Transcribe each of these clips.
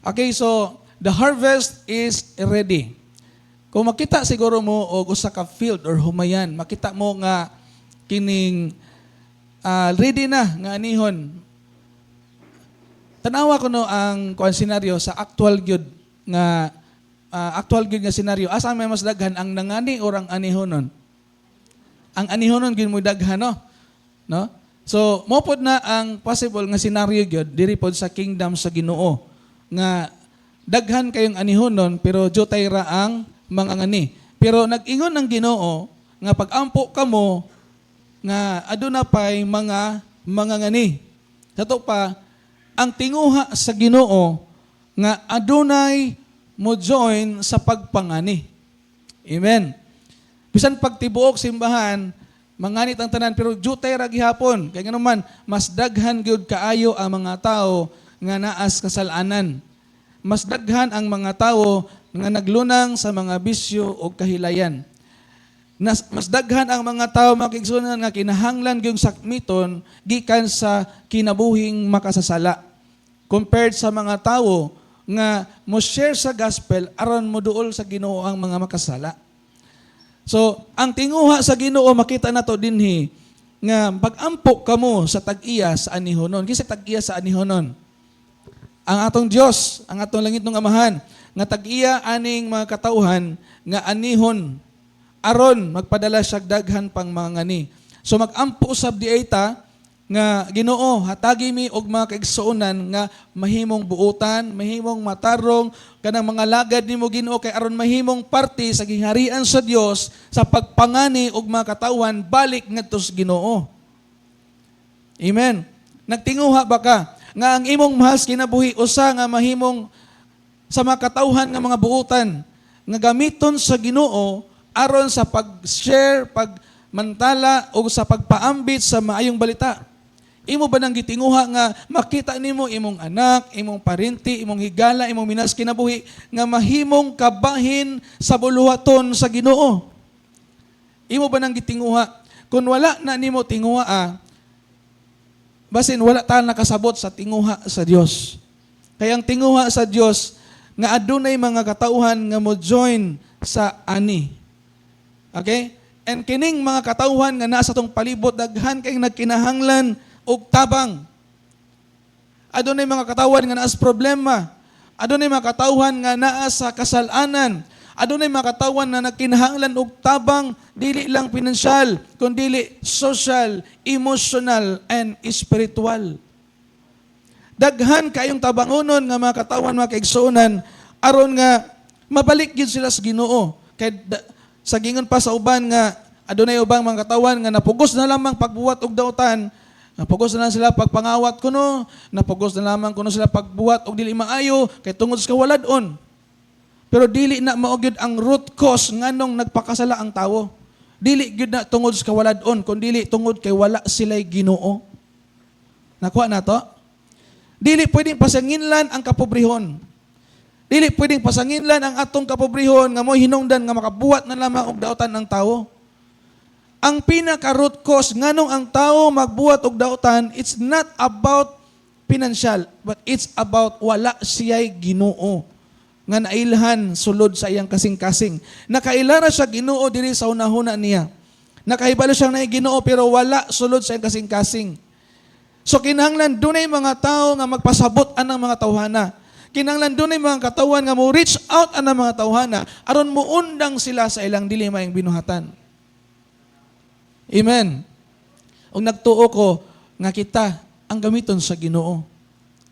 Okay, so the harvest is ready. Kung makita siguro mo og usa ka field or humayan, makita mo nga kining ready na nga anihon. Tanawa ko no ang kuan scenario sa actual gyud nga scenario. Asa may mas daghan, ang nangani or ang anihonon? Ang anihonon gyud mo daghan, no? No? So, mao pod na ang possible nga scenario gyud diri pod sa kingdom sa Ginoo nga daghan kayong anihonon pero jutay ra ang mga ngani. Pero nag-ingon ang Ginoo nga pag-ampo kamo nga aduna pay mga ngani. Sa to pa, ang tinguha sa Ginoo nga adunay mo join sa pagpangani. Amen. Bisan pagtibuok simbahan, manganit ang tanan pero jutay ra gihapon. Kay ngano man, mas daghan gyud kaayo ang mga tao nga naas kasalanan. Mas daghan ang mga tao nga naglunang sa mga bisyo o kahilayan. Mas daghan ang mga tao, mga kaigsuonan, nga kinahanglan gyud sakmiton gikan sa kinabuhing makasasala. Compared sa mga tao nga mo share sa gospel aron mo duol sa Ginoo ang mga makasala. So, ang tinguha sa Ginoo makita nato dinhi nga pag-ampo kamo sa tag-iya sa anihonon. Kinsa tag-iya sa anihonon? Ang atong Dios, ang atong langitnong Amahan, nga tag-iya aning mga katawhan nga anihon aron magpadala siya daghan pang mga ngani. So mag-ampo usab diay ta nga, "Ginoo, hatagi mi og mga kaigsuonan nga mahimong buutan, mahimong matarong, kanang mga lagad nimo, Ginoo, kay aron mahimong parte sa gingharian sa Dios sa pagpangani og mga katawhan balik ngadto sa Ginoo." Amen. Nagtinguha ba ka nga ang imong mahal sa kinabuhi usa nga mahimong sa mga katawhan nga mga buutan nga gamiton sa Ginoo aron sa pag-share, pagmantala o sa pagpaambit sa maayong balita? Imo ba nang gitinguha nga makita nimo imong anak, imong parinti, imong higala, imong minahal sa kinabuhi nga mahimong kabahin sa buluhaton sa Ginoo? Imo ba nang gitinguha? Kung wala na nimo tinguha, basin wala ta nakasabot sa tinguha sa Dios. Kaya ang tinguha sa Dios nga adunay mga katauhan nga mo join sa ani. Okay? And kining mga katauhan nga nasa tong palibot, daghan kay nagkinahanglan og tabang. Adunay mga katauhan nga naas problema. Adunay mga katauhan nga naa sa kasalanan. Adunay mga katauhan na nagkinahanglan og tabang, dili lang pinansyal, kundi social, emotional, and spiritual. Daghan kayong tabangonon nga mga katauhan, mga kaigsuonan, aron nga mabalik gyud sila sa Ginoo. Kay sa gingon pa sa uban nga adunay ubang mga katauhan nga napugos na lamang pagbuhat og dautan, napugos na lang sila pagpangawat kuno, napugos na lamang kuno sila pagbuhat og dili maayo kay tungod sa kawalad-on. Pero dili na mao gyud ang root cause nganong nagpakasala ang tawo. Dili gyud na tungod sa kawalad-on, kun dili tungod kay wala sila'y Ginoo. Nakuha na to? Dili pwedeng pasanginlan ang kapobrehon. Dili pwedeng pasanginlan ang atong kapobrehon nga mo hinungdan nga makabuhat na lamang og dautan ang tawo. Ang pinaka root cause nganong ang tao magbuhat og dautan, it's not about financial, but it's about wala siya'y Ginoo nga nailhan sulod sa iyang kasing-kasing. Nakaila ra siya Ginoo diri sa hunahuna niya. Nakahibalo siyang naay Ginoo pero wala sulod sa iyang kasing-kasing. So kinahanglan dunay mga tao nga magpasabot anang mga tawhana. Kinahanglan dunay mga katawhan nga mo reach out anang mga tawhana aron muundang sila sa ilang dili maayong binuhatan. Amen. Ug nagtuo ko nga kita ang gamiton sa Ginoo.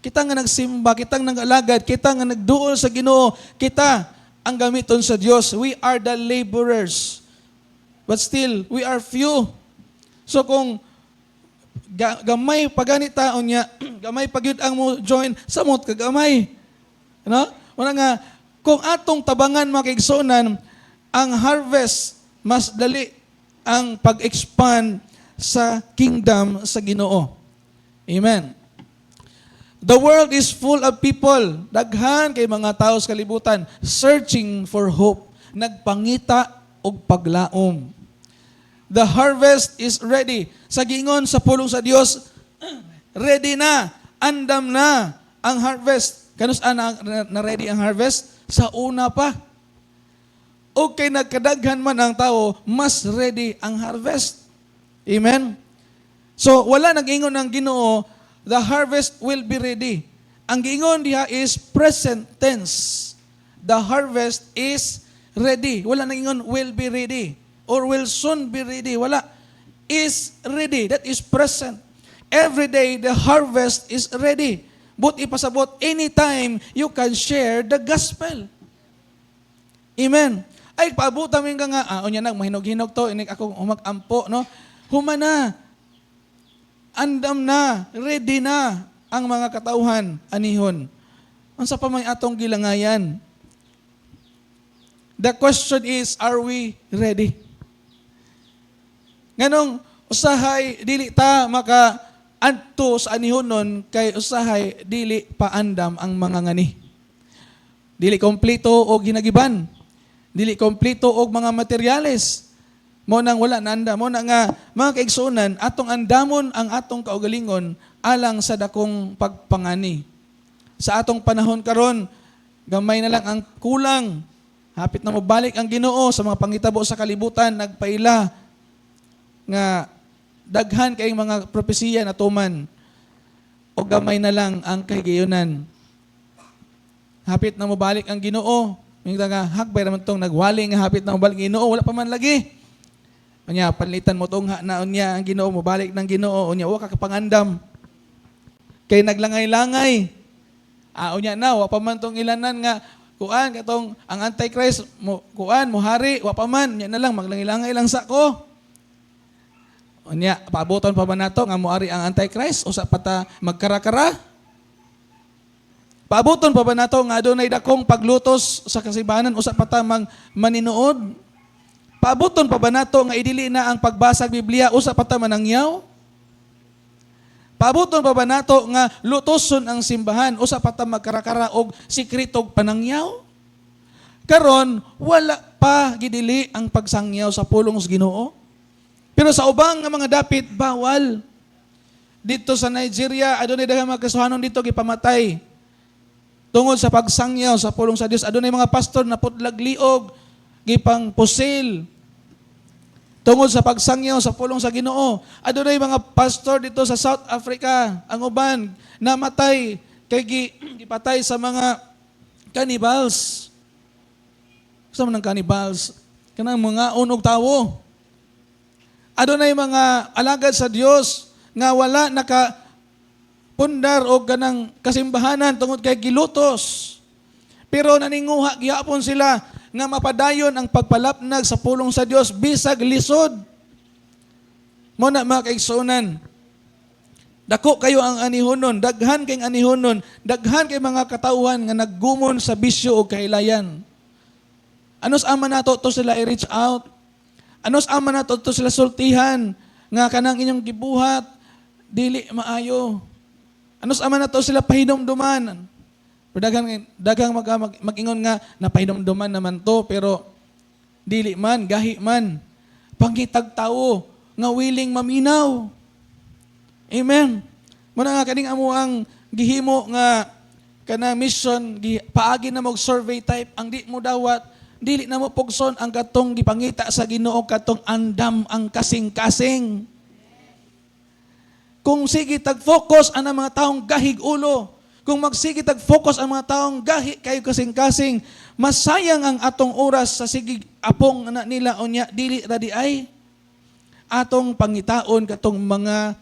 Kita nga nagsimba, kita nga nag-alagad, kita nga nagduol sa Ginoo, kita ang gamiton sa Dios. We are the laborers. But still, we are few. So kung gamay pa gani taon niya, gamay pa gyud ang mo join, samot ka gamay. No? Wala nga kung atong tabangan, mga kaigsuonan, ang harvest, mas dali ang pag-expand sa kingdom sa Ginoo. Amen. The world is full of people. Daghan kay mga tao sa kalibutan searching for hope. Nagpangita og paglaom. The harvest is ready. Sa gingon sa pulong sa Dios, ready na, andam na ang harvest. Kanus na ready ang harvest? Sa una pa. Okay, nagkadaghan man ang tao, mas ready ang harvest. Amen? So, wala nag-ingon ng Ginoo, "The harvest will be ready." Ang giingon diha is present tense. The harvest is ready. Wala nag-ingon "will be ready" or "will soon be ready." Wala. Is ready. That is present. Every day, the harvest is ready. But ipasabot, anytime you can share the gospel. Amen. Ay, paabutan mo nga, unya nag, mahinog-hinog to, inig ako humagampo, no? Humana. Andam na, ready na ang mga katauhan, anihon. Unsa pa may atong gilangayan? The question is, are we ready? Nganong usahay dili ta maka adto sa anihonon kay usahay dili paandam ang mga ngani. Dili kompleto og ginagiban. Dili kompleto og mga materyales. Mo nang wala nanda. Mo na nga mga kaigsuonan, atong andamon ang atong kaugalingon alang sa dakong pagpangani. Sa atong panahon karon, gamay na lang ang kulang. Hapit na mobalik ang Ginoo. Sa mga pangitabo sa kalibutan, nagpaila nga daghan kayong mga propesiya na tuman o gamay na lang ang kahigayunan. Hapit na mobalik ang Ginoo. Yung nga hagbay raman tong nagwali nga hapit na mobalik ang Ginoo, wala pa man lagi. Unya panlitan mo tong na unya ang Ginoo mobalik ng Ginoo, unya wa ka kapangandam. Kay naglangay-langay. Unya na wa pa man tong ilanan nga kuan katong ang Antichrist mo kuan mo hari, wa pa man, unya na lang maglangay-langay lang sa ko. Unya paaboton pa ba nato nga moari ang Antichrist, usa pa ta magkarakara? Paaboton pa ba nato nga adunay dakong paglutos sa kasimbahanan, usa pa ta mang maninuod? Paaboton pa ba nato nga idili na ang pagbasa Biblia, usa pa ta manangyaw? Paaboton pa ba nato nga lutoson ang simbahan, usa pa ta magkarakara og sikretog panangyaw? Karon wala pa gidili ang pagsangyaw sa pulong sa Ginoo. Pero sa ubang nga mga dapit, bawal. Dito sa Nigeria, adunay daghang mga Kristohanon dito gipamatay tungod sa pagsangyaw sa pulong sa Dios. Adunay mga pastor na putlag liog, gipang pusil tungod sa pagsangyaw sa pulong sa Ginoo. Adunay mga pastor dito sa South Africa, ang uban namatay kay gipatay sa mga cannibals. Sa mga cannibals, kanang mga unog tawo. Adunay mga alagad sa Dios nga wala naka pundar o kanang kasimbahanan tungod kay gilutos. Pero naninguha gihapon sila nga mapadayon ang pagpalapnag sa pulong sa Dios bisag lisod. Mo na, mga kaigsuonan, dako kayo ang anihonon, daghan kay anihonon, daghan kay mga katawhan nga naggumon sa bisyo o kahilayan. Anos ama nato to sila i-reach out? Anos ama nato to sila sultihan nga kanang inyong gibuhat dili maayo? Anos ama nato sila pahinumduman? Pero daghang daghang mag-ingon nga napahinumduman naman to, pero dili man gahi man. Pangitag tawo nga willing maminaw. Amen. Muna nga kaning amo ang gihimo nga kana mission paagi na mo survey type. Ang di mo dawat, dili na mo pugson ang katong gipangita sa Ginoo, katong andam ang kasing-kasing. Kung sige tag focus ang mga taong gahig ulo, kung magsige tag focus ang mga taong gahi kayo kasing-kasing, masayang ang atong oras sa sige apong na nila, unya dili ra di ay. Atong pangitaon katong mga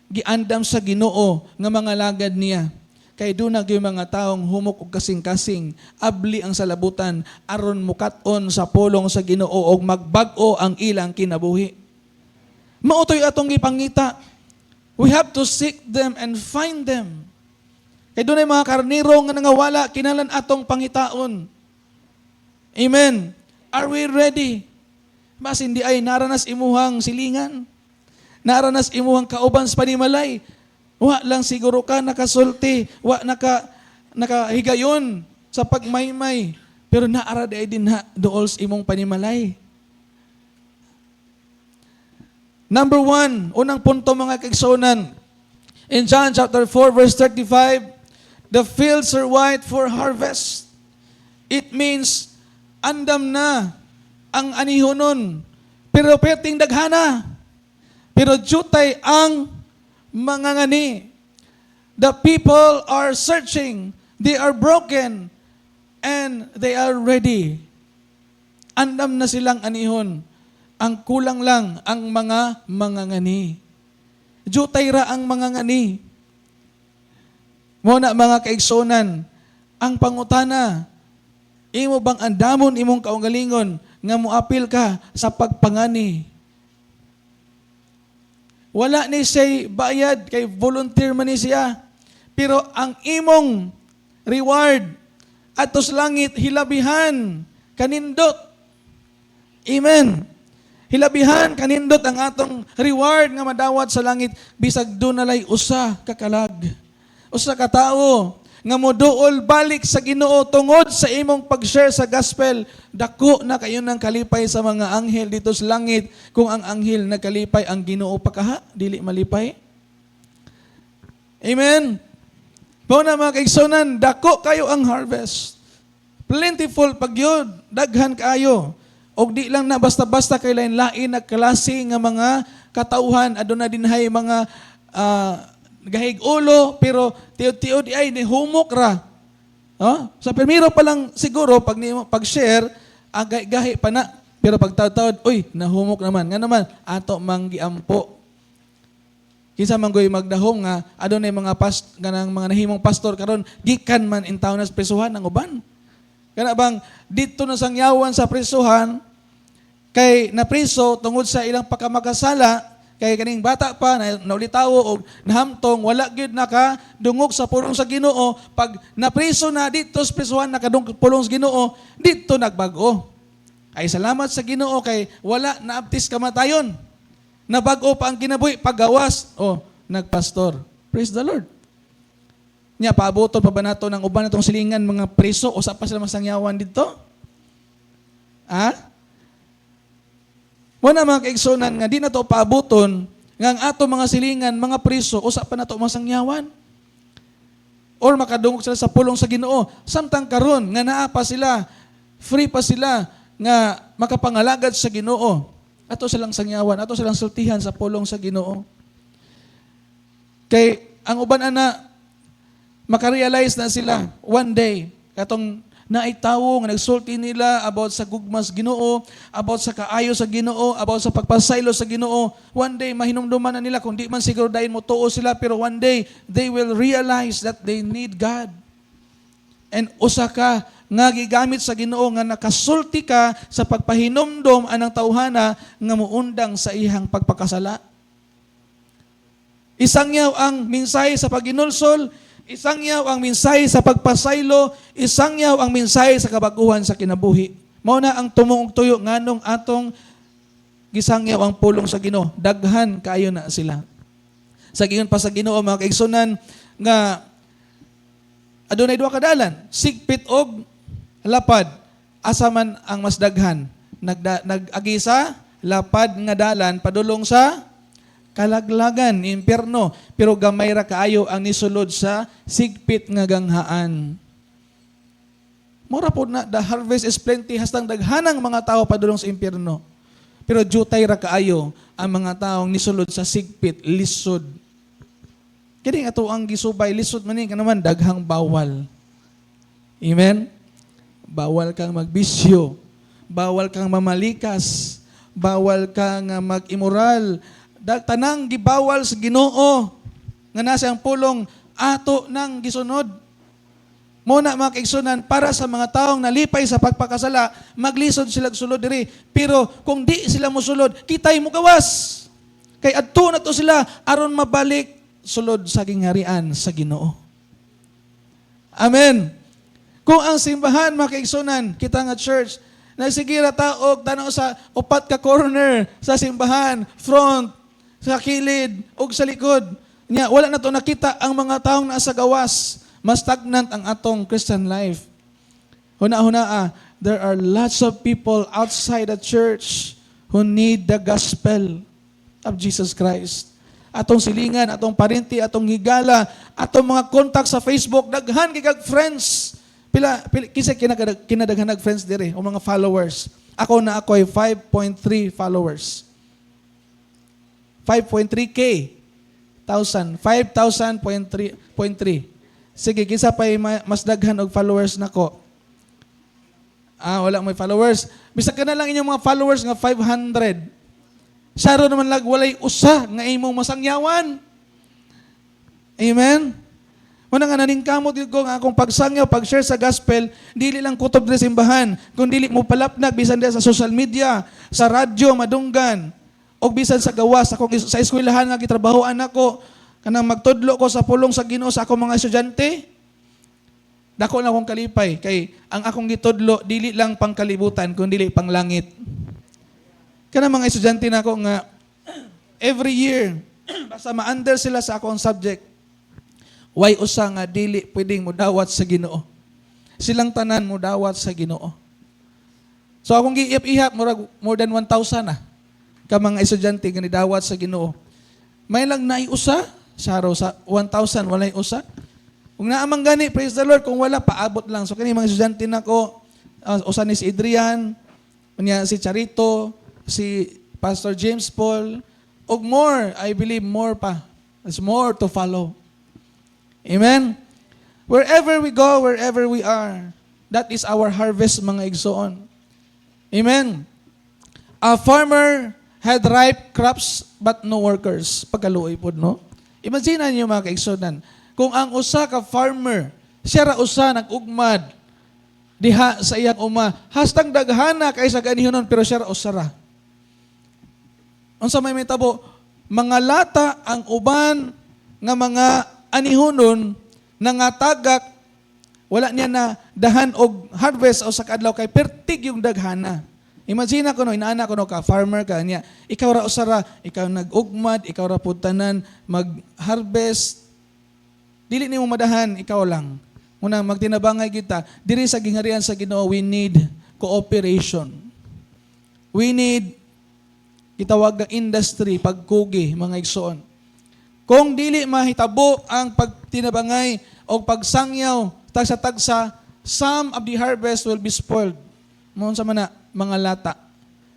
giandam sa Ginoo nga mga lagad niya. Kay duna gyud mga taong humok og kasing-kasing, abli ang salabutan aron mukat-on sa pulong sa Ginoo og magbag-o ang ilang kinabuhi. Mao to'y atong gipangita. We have to seek them and find them. Kay dunay mga karniro nga nangawala, kinahanglan atong pangitaon. Amen. Are we ready? Basin di ay naranas imuhang silingan. Naranas imuhang kauban sa panimalay. Wa lang siguro ka nakasulti, wa nakahigayon sa pagmaymay. Pero naara di ay dinha dool sa imong panimalay. Number one, unang punto, mga kaigsuonan. In John chapter 4 verse 35, The fields are white for harvest. It means andam na ang anihonon. Pero perting daghana. Pero jutay ang mangangani. The people are searching. They are broken. And they are ready. Andam na silang anihon. Ang kulang lang ang mga mangangani. Jutay ra ang mangangani. Mao na, mga kaigsunan, ang pangutana, imo bang andamon imong kaugalingon nga moapil ka sa pagpangani? Wala ni siya'y bayad kay volunteer man ni siya. Pero ang imong reward ato sa langit, hilabihan kanindot. Amen. Hilabihan kanindot ang atong reward nga madawat sa langit bisag dunalay usa ka kalag. Usa ka tawo nga moduol balik sa Ginoo tungod sa imong pag-share sa gospel, dako na kayo ng kalipay sa mga anghel dito sa langit. Kung ang anghel nagkalipay, ang Ginoo pa kaha dili malipay? Amen. Mao na, mga kaigsunan, dako kayo ang harvest. Plentiful pag yun, daghan kaayo. Og di lang na basta-basta kay lain-lain na klase nga mga katauhan, aduna dinhay mga gahig ulo, pero tiod-tiod ay ni humok ra. Oh? Sa primero pa lang siguro pag nimo pag-share, gahi pa na. Pero pag taod-taod, uy, nahumok naman. Nga naman, ato mang giampo. Kinsa man goy magdahom nga adunay mga past kanang mga nahimong pastor karon gikan man in town sa presuhan ang uban. Kana bang dito na sangyawan sa presuhan kay napriso tungod sa ilang pagkamakasala, kay kaning bata pa na naulitawo og nahamtong, wala gyud naka dungog sa pulong sa Ginoo. Pag napriso na dito sa presuhan, nakadungog pulong sa Ginoo dito, nagbag-o. Ay, salamat sa Ginoo kay wala naabtis kamatayon, nabag-o pa ang kinabuhi. Paggawas, oh, nagpastor. Praise the Lord. Nya paabuton pa ba nato ng uban natong silingan mga preso, usa pa sila masangyawan dito? Ha? Mao na, mga kaigsunan, nga di na to paabuton nga ang ato mga silingan, mga preso, usa pa nato masangyawan. Or makadungog sila sa pulong sa Ginoo. Samtang karon nga naa pa sila, free pa sila nga makapangalagad sa Ginoo. Ato silang sangyawan, ato silang sultihan sa pulong sa Ginoo. Kay ang uban ana makarealize na sila one day katong naay tawo nga nagsulti nila about sa gugmas Ginoo, about sa kaayo sa Ginoo, about sa pagpasaylo sa Ginoo. One day mahinumduman na nila, kung di man siguro dayon mo tuo sila, pero one day they will realize that they need God. And usa ka nga gigamit sa Ginoo nga nakasulti ka sa pagpahinumdom anang tawhana nga muundang sa ihang pagpakasala. Isangyaw ang mensahe sa paghinulsol, isangyaw ang mensahe sa pagpasaylo, isangyaw ang mensahe sa kabaguhan sa kinabuhi. Mao na ang tumuong tuyo nganong atong gisangyaw ang pulong sa Ginoo. Daghan kaayo na sila. Sa giingon pa sa Ginoo, mga kaigsunan, nga adunay duha ka dalan, sigpit og lapad. Asa man ang mas daghan? Nag-agi sa lapad nga dalan padulong sa kalaglagan, impyerno. Pero gamay ra kaayo ang nisulod sa sigpit nga ganghaan. Mura po na, the harvest is plenty, hastang daghanang mga tao padulong sa impyerno. Pero jutay ra kaayo ang mga taong nisulod sa sigpit, lisod. Kini ato ang gisubay, lisod man ni naman, daghang bawal. Amen? Bawal kang magbisyo, bawal kang mamalikas, bawal kang mag-immoral. Tanang gibawal sa Ginoo nga nasa ang pulong, ato nang gisunod. Mao na, mga kaigsunan, para sa mga taong nalipay sa pagpakasala, maglisod sila sulod diri. Pero kung di sila mosulod, kitay mo gawas. Kay adto na to sila aron mabalik sulod sa gingharian sa Ginoo. Amen. Kung ang simbahan, mga kaigsunan, kita nga church, nagsige ra ta og tanaw sa upat ka corner sa simbahan, front, sa kilid, ug sa likod. Nya, wala na to nakita ang mga taong nasa gawas. Mas stagnant ang atong Christian life. Huna-huna ah, there are lots of people outside the church who need the gospel of Jesus Christ. Atong silingan, atong parente, atong higala, atong mga contact sa Facebook, daghan kay kag friends. Pila kinsa kinadaghan friends dire o mga followers? Ako na ako ay 5.3 followers. 5.3K. Thousand. 5,000.3. Sige, kinsa pa mas daghan og followers nako? Ah, wala may followers. Bisag ka na lang inyong mga followers nga 500. Saro naman lag walay usa nga imong masangyawan. Amen? Muna nga naningkamot gyud ko nga akong pagsangyaw, pag-share sa gospel, dili lang kutob diri simbahan, kun dili mo palapnag bisan diha sa social media, sa radyo madunggan, og bisan sa gawas akong sa eskwelahan nga gitrabahoan nako, kanang magtudlo ko sa pulong sa Ginoo sa akong mga estudyante. Dako na akong kalipay kay ang akong gitudlo dili lang pangkalibutan kun dili panglangit. Kanang mga estudyante nako nga every year basta ma-under sila sa akong subject, way usa nga dili pwedeng mudawat sa Ginoo. Silang tanan mudawat sa Ginoo. So akong giihap-ihap, murag more than 1,000 na ka mga estudyante nga nidawat sa Ginoo. May lang naiusa sa araw sa 1,000, walay usa. Kung naamang gani, praise the Lord, kung wala, paabot lang. So kani mga estudyante nako, usa ni si Adrian, unya si Charito, si Pastor James Paul, og more, I believe more pa. There's more to follow. Amen? Wherever we go, wherever we are, that is our harvest, mga igsoon. Amen? A farmer had ripe crops but no workers. Pagkaluoy pod, no? Imagine niyo, mga kaigsuonan, kung ang usa ka farmer, siya ra usa nag-ugmad diha sa iyang uma, hastang daghana kay sa ganihonon, pero siya ra usa ra. Unsa may mitabo? Mga lata ang uban nga mga anihonon nangatagak, wala niya na dahan og harvest o sa kadlaw kay pertig yung daghana. Imagine ko no, inaana ko no ka farmer ka niya. Ikaw ra usa ra, ikaw nag-ugmad, ikaw ra pud tanan mag-harvest. Dili nimo madahan, ikaw lang. Muna magtinabangay kita diri sa gingharian sa Ginoo, we need cooperation. We need gitawag nga industry, pagkugi, mga igsoon. Kung dili mahitabo ang pagtinabangay o pagsangyaw tagsa-tagsa, some of the harvest will be spoiled. Mo sa mana mga lata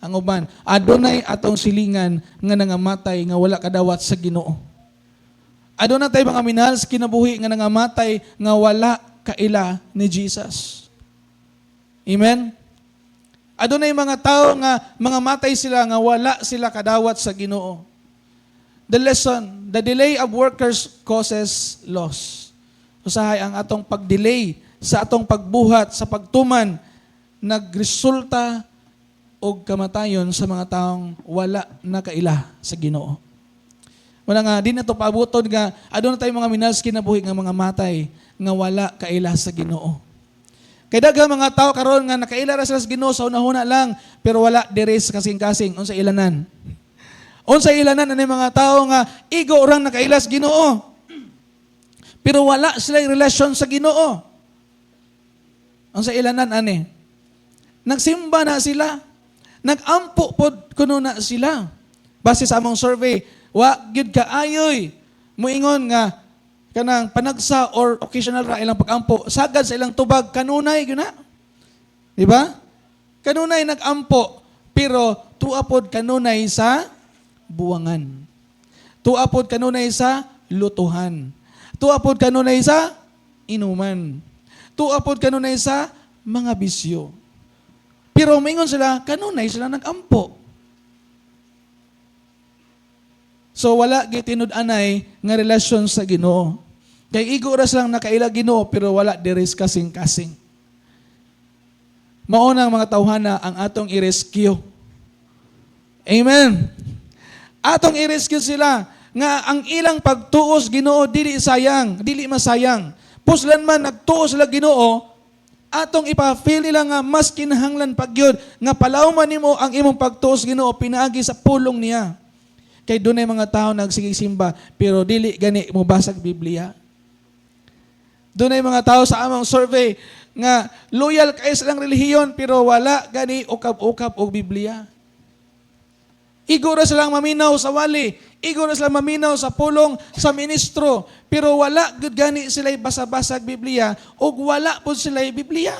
ang uban. Adunay atong silingan nga nangamatay nga wala kadawat sa Ginoo. Aduna tay mga minahal sa kinabuhi nga nangamatay nga wala kaila ni Jesus. Amen? Adunay mga tao nga mga matay sila nga wala sila kadawat sa Ginoo. The lesson, the delay of workers causes loss. Usahay ang atong pag-delay sa atong pagbuhat, sa pagtuman, nagresulta og kamatayon sa mga taong wala nakaila sa Ginoo. Wala nga di na to paabuton nga aduna tayo mga minahal sa kinabuhi nga mga matay nga wala kaila sa Ginoo. Kay daghang mga tao karon nga nakaila ra sila sa Ginoo sa hunahuna lang, pero wala diri sa kasing-kasing. Unsa ilanan? Unsa ilanan ani mga tao nga igo orang nakaila sa Ginoo, pero wala sila relasyon sa Ginoo? Unsa ilanan ani? Nagsimba na sila. Nagampo pod kuno na sila. Base sa among survey, wa gyud kaayoy muingon nga kanang panagsa or occasional ra ilang pagampo, sagad sa ilang tubag kanunay gyud na. Di ba? Kanunay nagampo, pero tua pod kanunay sa buwangan. Tua pod kanunay sa lutuhan. Tua pod kanunay sa inuman. Tua pod kanunay sa mga bisyo. Pero mingon sila, kanunay sila nagampo. So wala gitinud-anay nga relasyon sa Ginoo. Kay igo ra silang nakaila Ginoo, pero wala diri sa kasing-kasing. Mao nang mga tawhana ang atong i-rescue. Amen. Atong i-rescue sila nga ang ilang pagtuos Ginoo dili sayang, dili masayang. Puslan man nagtuo sila Ginoo, atong ipa-feel nila nga mas kinahanglan pagyud nga palawman nimo ang imong pagtuos Ginoo pinaagi sa pulong niya. Kay dunay mga tao nagsige simba pero dili gani mo basag Biblia. Dunay mga tao sa among survey nga loyal kay silang relihiyon pero wala gani ukab-ukab og Biblia. Igo ra silang maminaw sa wali. Igo ra silang maminaw sa pulong sa ministro. Pero wala gud gani sila basa-basag Biblia ug wala pud sila Biblia.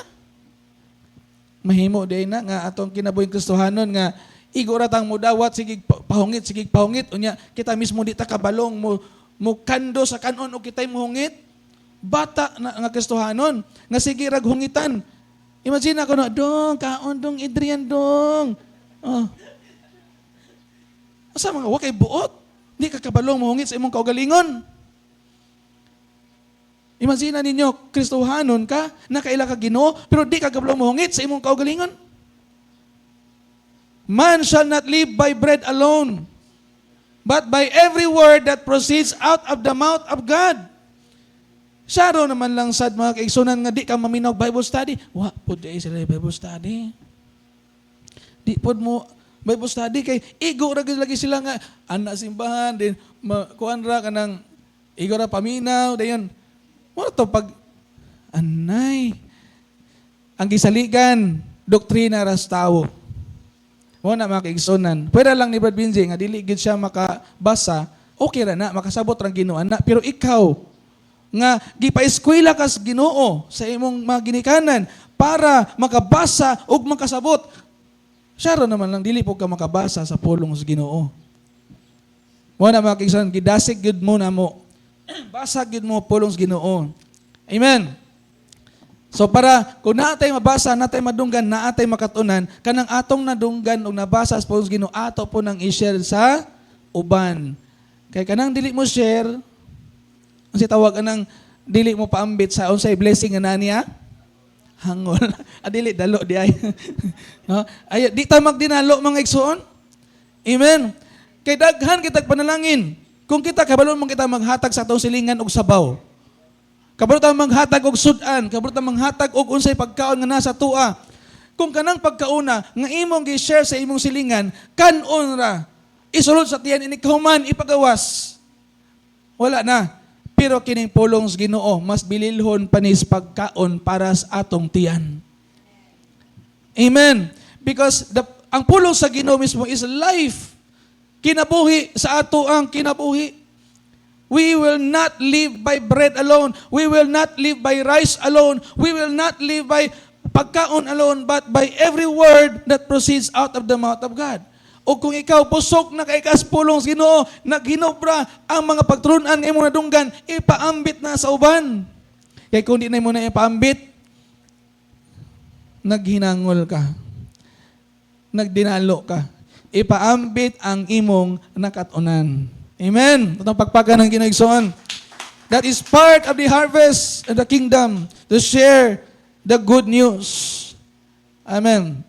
Mahimo diay na nga atong kinabuhing Kristohanon nga igo ra tang mudawat, sige pahungit, sige pahungit, unya kita mismo di ta kabalong mo kando sa kanon og kitay mohungit. Bata na nga Kristohanon nga sige rag hungitan. Imagine ako na, "Dong, kaon dong, Adrian dong." Oh. Asa mga wa kay buot? Di ka kabalong mohungit sa imong kaugalingon. Imagine ninyo, Kristohanon ka, nakaila ka Ginoo, pero di ka kabalong mohungit sa imong kaugalingon. Man shall not live by bread alone, but by every word that proceeds out of the mouth of God. Saro naman lang sad, mga kaigsunan, nga di ka maminaw Bible study. Wa pud di sila Bible study. Di pod mo Bible study kay igo ra gyud lagi sila nga ana simbahan din ma, kuan ra kanang igo ra paminaw dayon. Mo to pag anay ang gisaligan, doktrina ras tawo. Mo na, mga kaigsunan. Pwede lang ni Brad Binji nga dili gid siya makabasa, okay ra na, makasabot ra Ginoo na. Pero ikaw nga gipa-eskwela kas Ginoo sa imong mga ginikanan para makabasa ug makasabot. Siya naman lang dili po ka makabasa sa pulong sa Ginoo. Mo na, mga kaigsunan, gidasig gyud mo na mo. Basa gyud mo pulong sa Ginoo. Amen. So para kung naatay mabasa, naatay madunggan, naatay makatunan, kanang atong nadunggan og nabasa sa pulong sa Ginoo, ato po nang i-share sa uban. Kay kanang dili mo share, ang si tawag anang dili mo paambit sa unsay blessing nga naa niya? Hangol. Ah, dili dalo di ay. No? Ay di ta magdinalo, mga igsoon. Amen. Kay daghan kitag panalangin. Kung kita kabalo man kita maghatag sa atong silingan og sabaw. Kabalo ta maghatag og sudan, kabalo ta maghatag og unsay pagkaon nga nasa tua. Kung kanang pagkauna nga imong gi-share sa imong silingan, kan-on ra. Isulod sa tiyan, inig kahuman ipagawas. Wala na. Pero kining pulong sa Ginoo mas bililhon panis pagkaon para sa atong tiyan. Amen. Because ang pulong sa Ginoo mismo is life. Kinabuhi sa ato ang kinabuhi. We will not live by bread alone. We will not live by rice alone. We will not live by pagkaon alone, but by every word that proceeds out of the mouth of God. O kung ikaw busog na kay kas pulong sa Ginoo, naghinobra ang mga pagtulunan nga imong nadunggan, ipaambit na sa uban. Kay kung di na mo na ipaambit, naghinangol ka. Nagdinalo ka. Ipaambit ang imong nakatunan. Amen. Atong pagpakan ng Ginoo, igsoon. That is part of the harvest of the kingdom, to share the good news. Amen.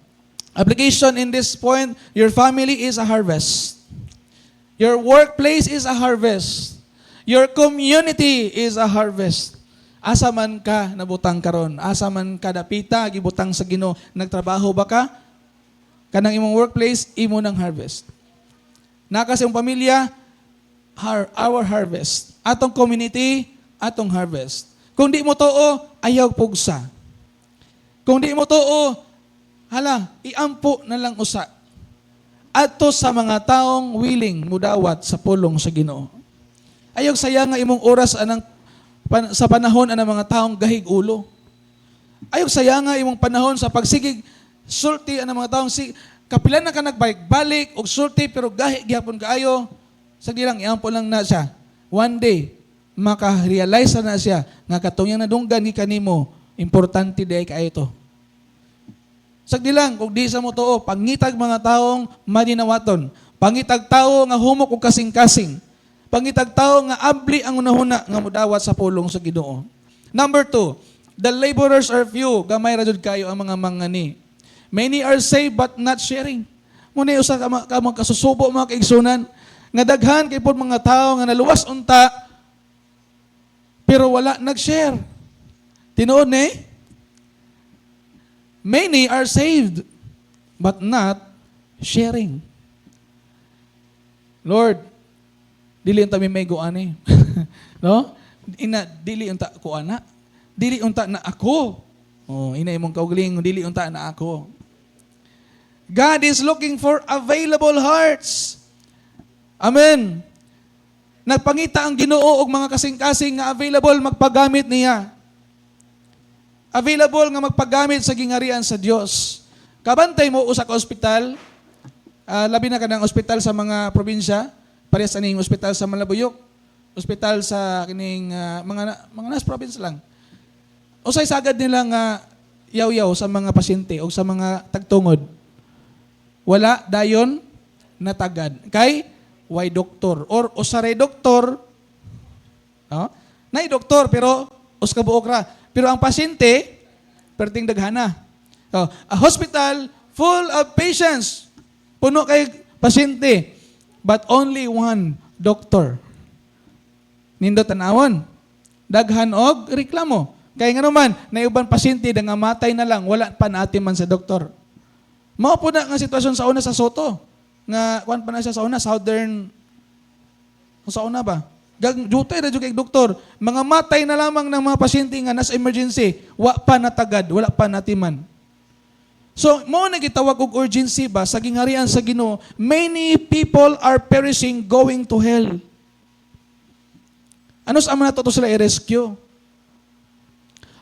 Application in this point, your family is a harvest. Your workplace is a harvest. Your community is a harvest. Asa man ka nabutang karon? Asa man ka dapita gibutang sa Ginoo? Nagtrabaho ba ka? Kanang imong workplace, imo ng harvest. Naka sa imong pamilya, our harvest. Atong community, atong harvest. Kung di mo tuo, ayaw pugsa. Kung di mo tuo, hala, iampo na lang usa. Adto sa mga taong willing mudawat sa pulong sa Ginoo. Ayaw sayang nga imong oras anang sa panahon anang mga taong gahig ulo. Ayaw sayang nga imong panahon sa pagsigig sulti anang mga taong si kapilan na ka nagbalik balik og sulti pero gahi gihapon kaayo. Sagdi lang, iampo lang na siya. One day maka-realize na siya nga katong iyang nadunggan gikan nimo, importante diay kaayo to. Sagdi lang, kung di sa mo tuo, pangitag mga taong madinawaton. Pangitag tao nga humok og kasing-kasing. Pangitag tao nga abli ang unahuna nga mudawat sa pulong sa Ginoo. Number 2, the laborers are few. Gamay ra jud kayo ang mga mangani. Many are saved but not sharing. Muna usa ka mga kasusubo, mga kaigsunan, nga daghan kay pod mga tao nga naluwas unta pero wala nag-share. Tinuod ni? Many are saved but not sharing. Lord, dili unta mi may ani. No? Ina dili unta ko ana. Dili unta na ako. Oh, ina imong kaugalingon, dili unta na ako. God is looking for available hearts. Amen. Nagpangita ang Ginoo og mga kasing-kasing nga available magpagamit niya. Available nga magpagamit sa gingarian sa Dios. Kabantay mo usa ka ospital, labi na kanang ospital sa mga probinsya, parehas aning ospital sa Malabuyok, ospital sa kining mga nas province lang. Usay sagad nila nga yaw-yaw sa mga pasyente o sa mga tagtungod? "Wala dayon natagad." Kay way doktor or usa ray doktor, no? Nay doktor pero usa ka buok ra. Pero ang pasyente perting daghana. So, a hospital full of patients. Puno kay pasyente, but only one doctor. Nindot tanawon. Daghan og reklamo. Kay nga naman, na uban pasyente nga matay na lang, wala pa naatiman sa doktor. Mao po na nga sitwasyon sa una sa Sotto. Nga kuan pa na siya sa una, Southern, sa una ba? Gag jutay ra jud kay doktor. Mga matay na lamang ng mga pasyente nga nasa emergency, wa pa natagad, wala pa natiman. So, mao na gitawag og urgency ba sa gingharian sa Ginoo? Many people are perishing, going to hell. Ano sa amo nato to sila i-rescue?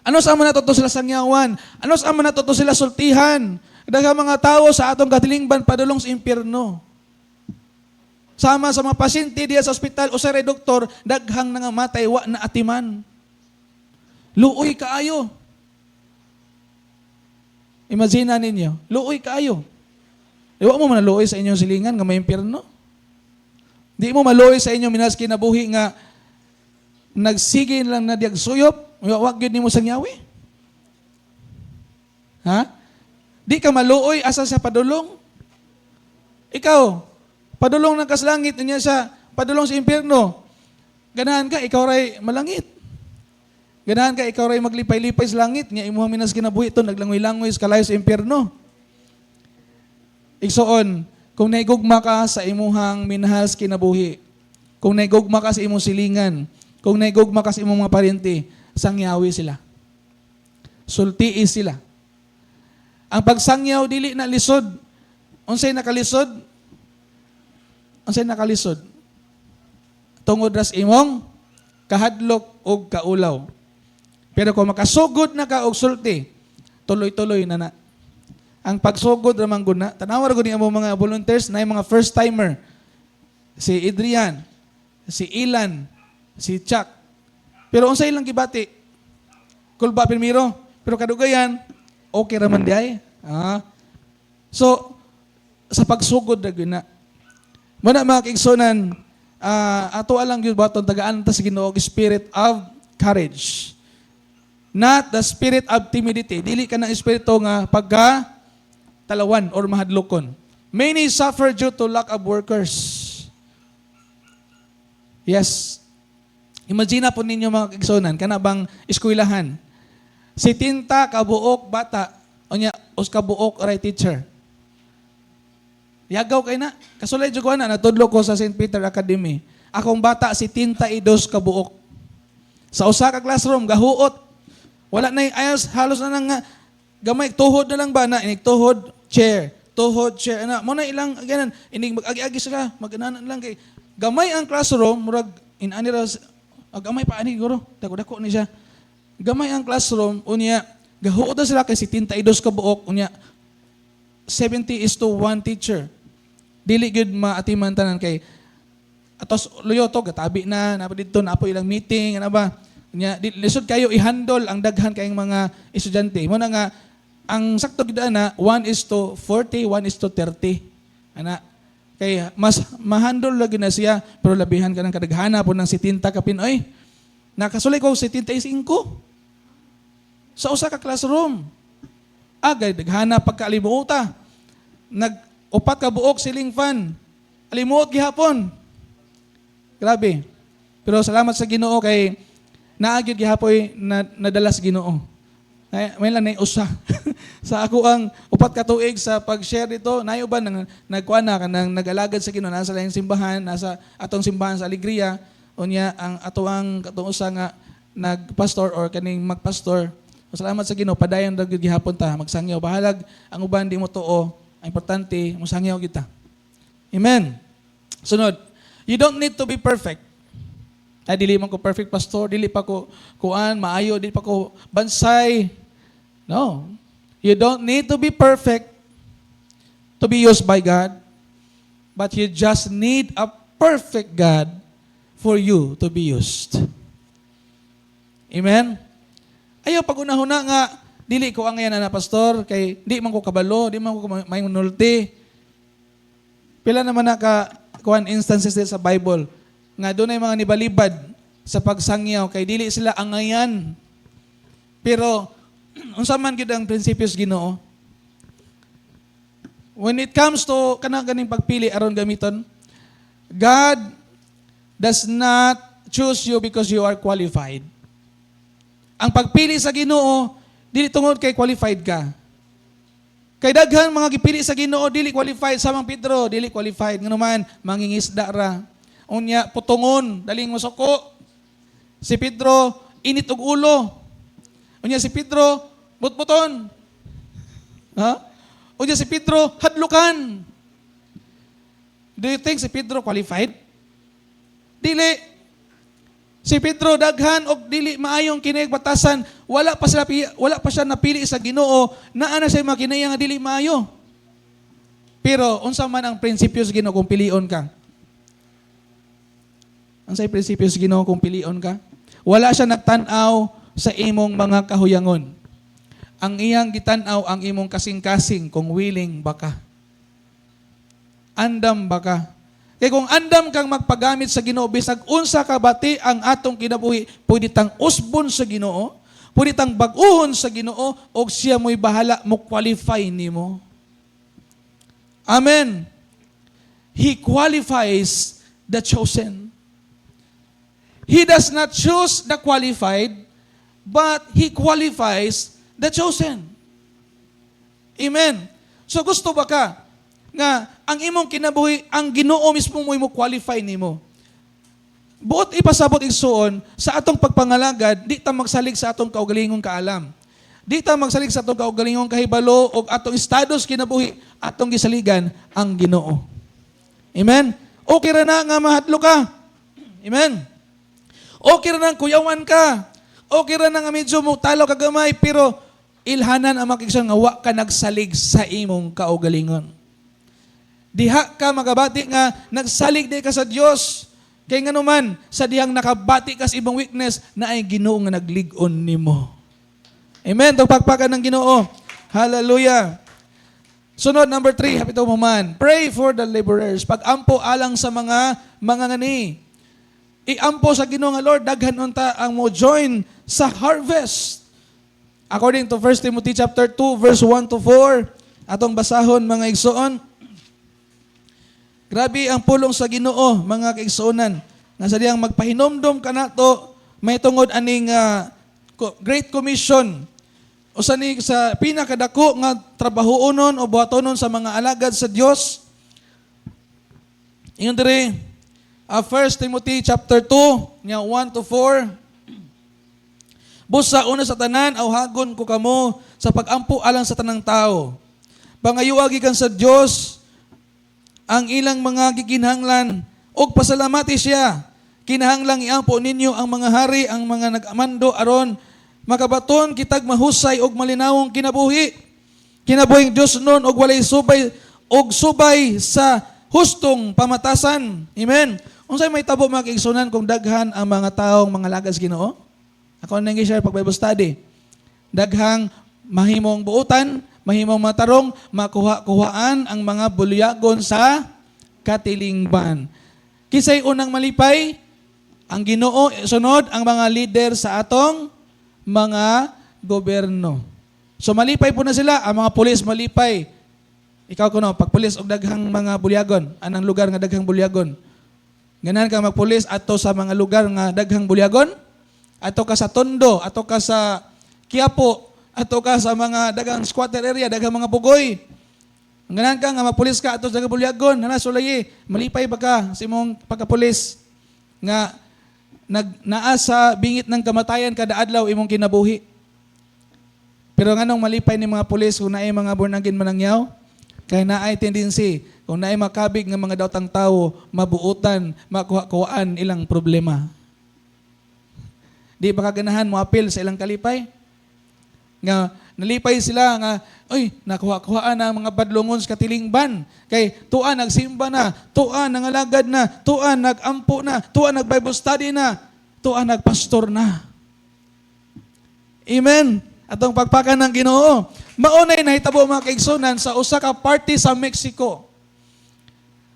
Ano sa amo nato to sila sangyawan? Ano sa amo nato to sila sultihan? Daghang mga tao sa atong katilingban padulong sa impyerno. Sama sa mga pasyente diya sa ospital, usa ray doktor, daghang nangamatay, wa na atiman. Luoy kaayo. Imagine na ninyo, luoy kaayo. Iwa mo man luoy sa inyong silingan nga may impyerno. Di mo maluoy sa inyong minas kinabuhi nga nagsige lang na diyag suyop, wa gyud nimo sangyawi. Ha? Di ka maluoy asa sa padulong. Ikaw, padulong ng kaslangit niya sa padulong sa impyerno. Ganahan ka, ikaw ray malangit. Ganahan ka, ikaw ray maglipay-lipay sa langit. Nga imuhang minas kinabuhi ito, naglangoy-langoy sa kalayo sa impyerno. Igsoon, kung naigugma ka sa imuhang minahal sa kinabuhi, kung naigugma ka sa imong silingan, kung naigugma ka sa imong mga parente, sangyawi sila. Sultii sila. Ang pagsangyaw dili na lisod. Unsay nakalisod? Unsay nakalisod? Tungod ras imong kahadlok og kaulaw. Pero kung makasugod na ka og sulti, tuloy-tuloy na na. Ang pagsugod ra man gud na. Tanawa ra gud ni among mga volunteers na yung mga first timer. Si Adrian, si Ilan, si Chuck. Pero unsay ilang gibati? Kulba primero. Pero kadugayan, okay ra man diay. Ah. So, sa pagsugod ra gyud na. Muna, mga kaigsunan, ato alang gyud baton tagaan ta sa Ginoo og spirit of courage. Not the spirit of timidity. Dili ka ng espiritu nga pagka talawan or mahadlokon. Many suffer due to lack of workers. Yes. Imagine na po ninyo, mga kaigsunan, kana bang eskwelahan. 70 kabuok bata, unya usa ka buok ray teacher. Yagaw kay na. Kasulay jud ko na, natudlo ko sa St. Peter Academy. Akong bata 72 kabuok. Sa usa ka classroom gahuot. Wala na ayos, halos na nang nga gamay, tuhod na lang ba na inig tuhod chair, tuhod chair ana mo na ilang ganan inig mag-agi-agi sila, mag-ananan lang kay gamay ang classroom, murag inani ra, gamay pa ani guro, dako-dako ni siya. Gamay ang classroom, unya gahuot na sila kay 72 ka buok, unya 70 is to 1 teacher. Dili gyud maatiman tanan kay atos luyo to gatabi na na didto na po ilang meeting, ano ba. Nya di, lisod kayo i-handle ang daghan kayong mga estudyante. Mo na nga ang sakto gid ana 1 is to 40, 1 is to 30. Ana kay mas ma-handle lagi na siya, pero labihan ka ng kadaghana po ng 70 ka Pinoy. Nakasulay ko 75 sa usa ka classroom. Agay daghana pagkaalimuota. Nag upat ka buok ceiling fan. Alimuot gihapon. Grabe. Pero salamat sa Ginoo kay naagyod gihapoy na nadala sa Ginoo. Ay, may lang na usa. Sa ako ang 4 ka tuig sa pag-share dito, nayo ba nang nagkuan na kanang nag-alagad sa Ginoo nasa laing simbahan, nasa atong simbahan sa Alegria, unya ang ato ang katong usa nga nagpastor or kaning magpastor. Salamat sa Ginoo, padayon ra gyud gihapon ta magsangyaw, bahalag ang uban di mo tuo. Ang importante, musangyaw kita. Amen. Sunod, you don't need to be perfect. Ay, dili man ko perfect, pastor, dili pa ko kuan, maayo, dili pa ko bansay. No. You don't need to be perfect to be used by God, but you just need a perfect God for you to be used. Amen? Ayaw pag-unahuna nga, dili ko ang yan na, pastor, kay di man ko kabalo, di man ko may nulti. Pila naman na ka kuan instances din sa Bible nga dunay mga nibalibad sa pagsangyaw kay dili sila angayan. Pero unsa man gyud ang prinsipyo sa Ginoo? When it comes to kanang ganing pagpili aron gamiton, God does not choose you because you are qualified. Ang pagpili sa Ginoo dili tungod kay qualified ka. Kay daghan mga gipili sa Ginoo dili qualified, samang Pedro, dili qualified, ngano man mangingisda ra. Unya putungon, daling masuko. Si Pedro init og ulo. Unya si Pedro butbuton. Ha? Unya si Pedro hadlukan. Do you think si Pedro qualified? Dili. Si Pedro daghan og dili maayong kinaig batasan, wala pa siya napili sa Ginoo, naa na siya mga kinaiya nga dili maayo. Pero unsa man ang prinsipyo sa Ginoo kung pilion ka? Unsay prinsipyo sa Ginoo kung pilion ka? Wala siya nagtan-aw sa imong mga kahuyangon. Ang iyang gitan-aw ang imong kasing-kasing, kung willing ba ka. Andam ba ka? Kay kung andam kang magpagamit sa Ginoo, bisag unsa ka bati ang atong kinabuhi, pwede tang usbon sa Ginoo, pwede tang bag-uhon sa Ginoo, og siya mo'y bahala mo qualify nimo. Amen. He qualifies the chosen. He does not choose the qualified, but He qualifies the chosen. Amen. So gusto ba ka nga ang imong kinabuhi, ang Ginoo mismo mo qualify nimo? Buot ipasabot, igsuon, sa atong pagpangalagad, di ta magsalig sa atong kaugalingong kaalam. Di ta magsalig sa atong kaugalingong kahibalo o atong estados kinabuhi, atong gisaligan ang Ginoo. Amen? Okay ra na nga mahadlo ka. Amen? Okay ra nang kuyawan ka. Okay ra na nga medyo mo talo ka gamay, pero ilhanan ang makikison nga wa ka nagsalig sa imong kaugalingon. Diha ka makabati nga nagsalig di ka sa Dios. Kay nganuman, sa dihang nakabati ka sa imong weakness, na ay Ginoo nga naglig-on nimo. Amen. Tugpakpakan ng Ginoo. Hallelujah. Sunod, number 3, happy to man. Pray for the laborers. Pag-ampo alang sa mga mangangani. Iampo sa Ginoo nga, "Lord, daghan unta ang mo join sa harvest." According to 1 Timothy chapter 2 verse 1 to 4, atong basahon, mga igsoon. Grabe ang pulong sa Ginoo, mga kaigsuonan. Nga sa diyang magpahinomdom kanato may tungod aning Great Commission. Usa ni sa pinakadako nga trabahoonon o buhatonon sa mga alagad sa Dios. Ingon diri, 1 Timothy chapter 2, nya 1 to 4. "Busa una sa tanan, awhagon ko kamo sa pagampo alang sa tanang tao. Pangayua gikan sa Dios ang ilang mga gikinahanglan ug pasalamati siya. Kinahanglang iampo ninyo ang mga hari, ang mga nagamando, aron makabaton kitag mahusay og malinawong kinabuhi. Kinabuhing Dios nun og walay subay og subay sa hustong pamatasan." Amen. Unsay mahitabo, mga kaigsunan, kung daghan ang mga taong mga lagas Ginoo? Ako nang share pag Bible study. Daghang mahimong buutan, mahimong matarong, makuha-kuhaan ang mga bulyagon sa katilingban. Kinsay unang malipay? Ang Ginoo, sunod ang mga leader sa atong mga gobyerno. So malipay po na sila, ang mga pulis malipay. Ikaw kuno, pag pulis og daghang mga bulyagon, anang lugar nga daghang bulyagon? Ganahan ka magpulis ato sa mga lugar nga daghang bulyagon? Ato ka sa Tondo, ato ka sa Quiapo, ato ka sa mga daghang squatter area, daghang mga pugoy. Ganahan ka nga magpulis ka ato sa daghang bulyagon, nana sulayi, malipay ba ka sa imong pagkapulis nga nag naa sa bingit ng kamatayan kada adlaw imong kinabuhi? Pero nganong malipay ni mga pulis kung naay mga born again manangyaw? Kay naay tendency, kung naay makabig nga mga daotang tawo, mabuutan, makuha-kuhaan ilang problema. Di ba kaganahan mo apil sa ilang kalipay? Nga nalipay sila nga, "Oy, nakuha-kuhaan na ang mga badlongon sa katilingban." Kay tua nagsimba na, tua nangalagad na, tua nagampo na, tua nag Bible study na, tua nagpastor na. Amen. Atong pagpakan ng Ginoo. Maunay nahitabo, mga kaigsunan, sa usa ka party sa Mexico.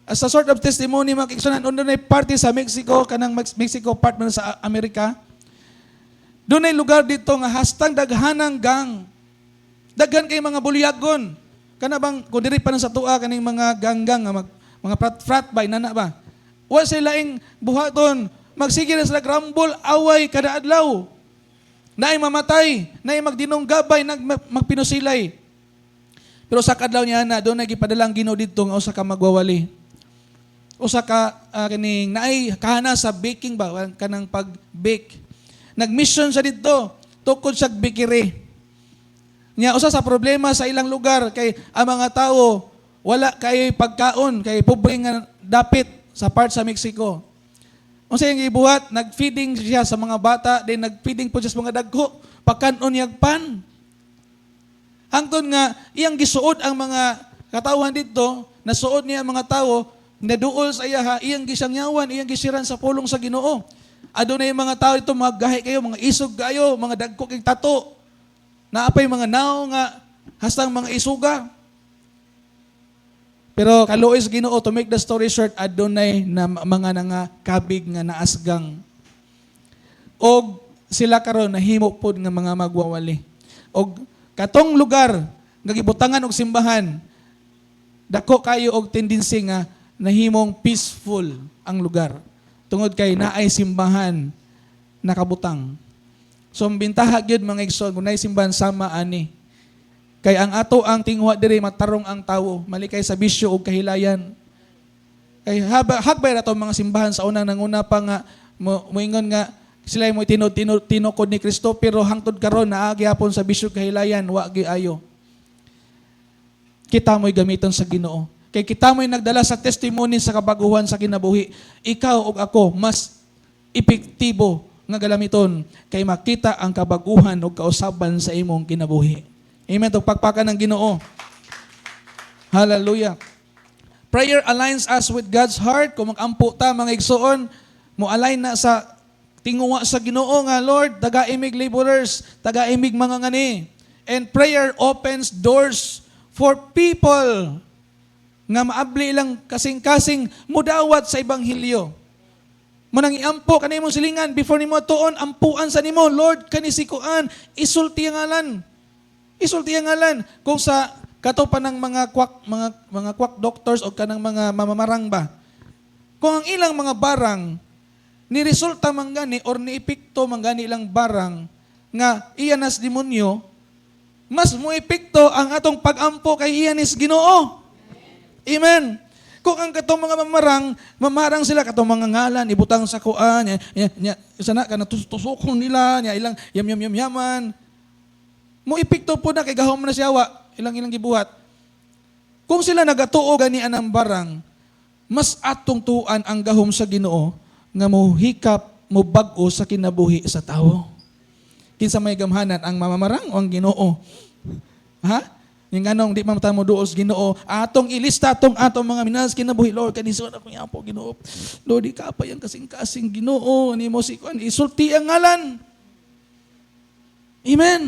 As a sort of testimony, mga kaigsunan, unay party sa Mexico, kanang Mexico part man sa Amerika. Dunay lugar dito nga hastang daghanang gang. Daghan kay mga bulyagon. Kana bang kung diri pa na sa tua kaning mga ganggang nga mga frat, frat ba inana ba? Wa sila laing buhaton. Magsige na sila grumble, away kada adlaw. Naay mamatay, naay magdinunggabay, magpinusilay. Pero sa kadlaw niya na dunay gipadala ang Ginoo didto nga usa ka magwawali. Usa ka kining naay kahana sa baking ba, kanang pag-bake. Nag-mission siya didto tukod sa bakery. Nya usa sa problema sa ilang lugar kay ang mga tao wala kay pagkaon kay pobre nga dapit sa part sa Mexico. Unsa iyang gibuhat? Nag-feeding siya sa mga bata, then nag-feeding po siya sa mga dagko, pagkanon niyag pan. Hangtod nga iyang gisuod ang mga katawhan didto, nasuod niya ang mga tawo, naduol sa iya ha, iyang gisangyawan, iyang gisiran sa pulong sa Ginoo. Adunay mga tao dito, mga gahi kayo, mga isog kayo, mga dagko kay tato. Naapay mga nao nga hastang mga isuga. Pero kaluoy sa Ginoo, to make the story short, adunay na mga nanga kabig nga naasgang. Og sila karon nahimo pod nga mga magwawali. Og katong lugar nga gibutangan og simbahan, dako kayo og tendency nga nahimong peaceful ang lugar. Tungod kay naay simbahan nakabutang. So ang bintaha gyud, mga igsoon, kung naay simbahan sama ani. Kay ang ato ang tinguha diri, matarong ang tawo, malikay sa bisyo ug kahilayan. Kay haba hagbay ra mga simbahan sa unang nanguna pa nga mo moingon nga sila mo tino, tino, tinukod ni Kristo, pero hangtod karon naa gyapon sa bisyo, kahilayan, wa ayo. Kita mo'y gamiton sa Ginoo. Kay kita mo'y nagdala sa testimony sa kabaguhan sa kinabuhi. Ikaw ug ako mas epektibo nga galamiton kay makita ang kabaguhan ug kausaban sa imong kinabuhi. Amen. Tug pagpakan ng Ginoo. Hallelujah. Prayer aligns us with God's heart. Kung mag-ampo ta, mga igsoon, mo align na sa tinguwa sa Ginoo nga, "Lord, taga-imig laborers, taga-imig mga ngani." And prayer opens doors for people nga maabli lang kasing-kasing mudawat sa ebanghelyo. Mo nang iampo kanimo silingan before nimo tuon, ampuan sa nimo, "Lord, kani si kuan," isulti ang ngalan. Isulti ang ngalan. Kung sa kato pa ng mga quack, mga quack doctors o kanang mga mamamarang ba. Kung ang ilang mga barang ni resulta man gani or ni epekto man gani ilang barang nga iya nas demonyo, mas mo epekto ang atong pag-ampo kay iya nis Ginoo. Amen. Kung ang katong mga mamarang, mamarang sila katong mga ngalan, ibutang sa kuan, nya, nya, nya, sana kana tusukon nila, nya ilang yam yam yam yaman. Mo epekto po na kay gahom na siya wa, ilang ilang gibuhat. Kung sila nagatuo gani anang barang, mas atong tuan ang gahom sa Ginoo nga mo hikap, mo bag-o sa kinabuhi sa tawo. Kinsa may gamhanan, ang mamamarang o ang Ginoo? Ha? Yung anong di man mo duol sa Ginoo, atong ilista atong atong mga minahal sa kinabuhi, "Lord, kanisuan ako po, Ginoo. Lord, di ka pa yung kasing-kasing Ginoo, nimo si kuan," isulti ang ngalan. Amen.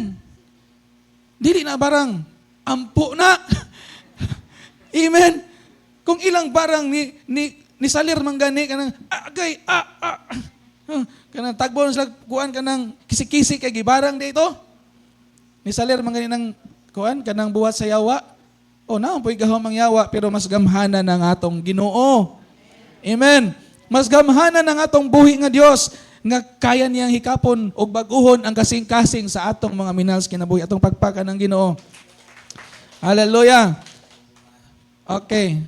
Dili na barang, ampo na. Amen. Kung ilang barang ni salir man gani kanang agay ah ah kanang tagbo sila kuan kanang kisi-kisi kay gibarang dito. Ni salir man gani ng kuan kanang buhat sa yawa. O naon po'y gahom ang yawa, pero mas gamhanan ng atong Ginoo. Amen. Mas gamhanan ng atong buhi nga Dios nga kaya niyang hikapon og bag-uhon ang kasing-kasing sa atong mga minahal sa kinabuhi, atong pagpaka ng Ginoo. Hallelujah. Okay.